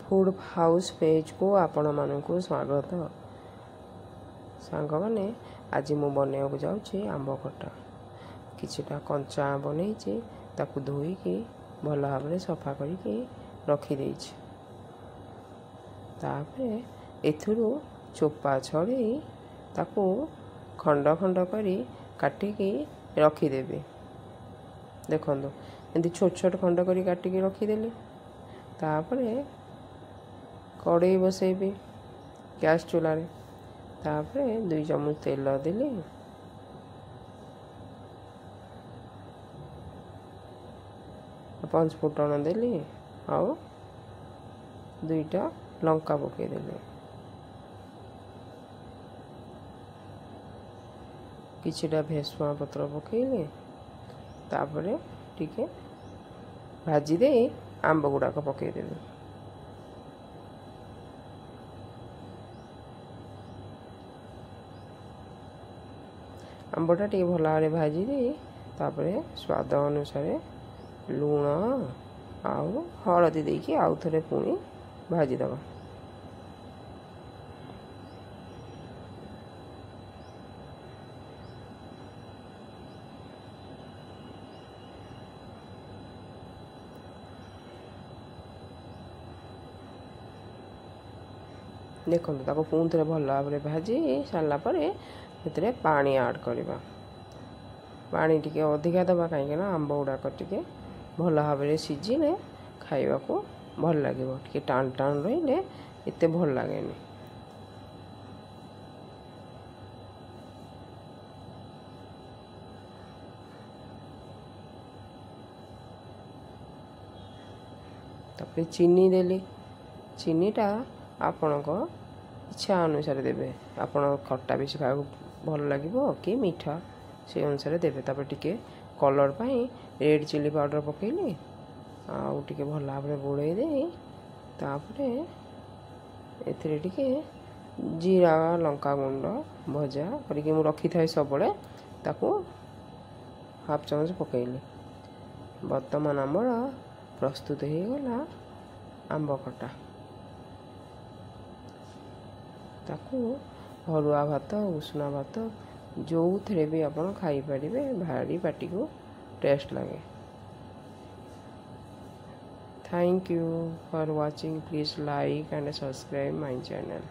Food house ପେଜ୍କୁ ଆପଣମାନଙ୍କୁ ସ୍ୱାଗତ। ସାଙ୍ଗମାନେ, ଆଜି ମୁଁ ବନେଇବାକୁ ଯାଉଛି ଆମ୍ବ ଖଟା। କିଛିଟା କଞ୍ଚା ଆମ୍ବ ନେଇଛି, ତାକୁ ଧୋଇକି ଭଲ ଭାବରେ ସଫା କରିକି ରଖିଦେଇଛି। ତାପରେ ଏଥିରୁ ଚୋପା ଛଡ଼େଇ ତାକୁ ଖଣ୍ଡ ଖଣ୍ଡ କରି କାଟିକି ରଖିଦେବି। ଦେଖନ୍ତୁ, ଏମିତି ଛୋଟ ଛୋଟ ଖଣ୍ଡ କରି କାଟିକି ରଖିଦେଲି। ତାପରେ କଡ଼େଇ ବସେଇବି ଗ୍ୟାସ୍ ଚୁଲାରେ। ତାପରେ 2 ଚାମଚ ତେଲ ଦେଲି। ପାଞ୍ଚ ଫୁଟଣ ଦେଲି ଆଉ 2ଟା ଲଙ୍କା ପକାଇଦେଲି। କିଛିଟା ଭେସୁଆଁ ପତ୍ର ପକାଇଲି। ତାପରେ ଟିକେ ଭାଜି ଦେଇ ଆମ୍ବ ଗୁଡ଼ାକ ପକାଇଦେବି। ଆମ୍ବଟା ଟିକେ ଭଲ ଭାବରେ ଭାଜି ଦେଇ ତାପରେ ସ୍ୱାଦ ଅନୁସାରେ ଲୁଣ ଆଉ ହଳଦୀ ଦେଇକି ଆଉ ଥରେ ପୁଣି ଭାଜିଦେବା। ଦେଖନ୍ତୁ, ତାକୁ ପୁଣି ଥରେ ଭଲ ଭାବରେ ଭାଜି ସାରିଲା ପରେ ସେଥିରେ ପାଣି ଆଡ଼୍ କରିବା। ପାଣି ଟିକେ ଅଧିକା ଦେବା, କାହିଁକିନା ଆମ୍ବ ଗୁଡ଼ାକ ଟିକେ ଭଲ ଭାବରେ ସିଝିଲେ ଖାଇବାକୁ ଭଲ ଲାଗିବ। ଟିକେ ଟାଣ ଟାଣ ରହିଲେ ଏତେ ଭଲ ଲାଗେନି। ତାପରେ ଚିନି ଦେଲି। ଚିନିଟା ଆପଣଙ୍କ ଇଚ୍ଛା ଅନୁସାରେ ଦେବେ। ଆପଣ ଖଟା ବେଶୀ ଖାଇବାକୁ ଭଲ ଲାଗିବ କି ମିଠା, ସେଇ ଅନୁସାରେ ଦେବେ। ତାପରେ ଟିକେ କଲର୍ ପାଇଁ ରେଡ଼୍ ଚିଲି ପାଉଡ଼ର ପକାଇଲି ଆଉ ଟିକେ ଭଲ ଭାବରେ ଗୋଳେଇ ଦେଇ ତାପରେ ଏଥିରେ ଟିକେ ଜିରା ଲଙ୍କା ଗୁଣ୍ଡ ଭଜା କରିକି ମୁଁ ରଖିଥାଏ ସବୁବେଳେ, ତାକୁ ହାଫ୍ ଚାମଚ ପକାଇଲି। ବର୍ତ୍ତମାନ ଆମର ପ୍ରସ୍ତୁତ ହେଇଗଲା ଆମ୍ବ ଖଟା। ତାକୁ ଅରୁଆ ଭାତ, ଉଷୁନା ଭାତ, ଯେଉଁଥିରେ ବି ଆପଣ ଖାଇପାରିବେ, ଭାରି ପାଟିକୁ ଟେଷ୍ଟ ଲାଗେ। Thank you for watching. Please like and subscribe my channel.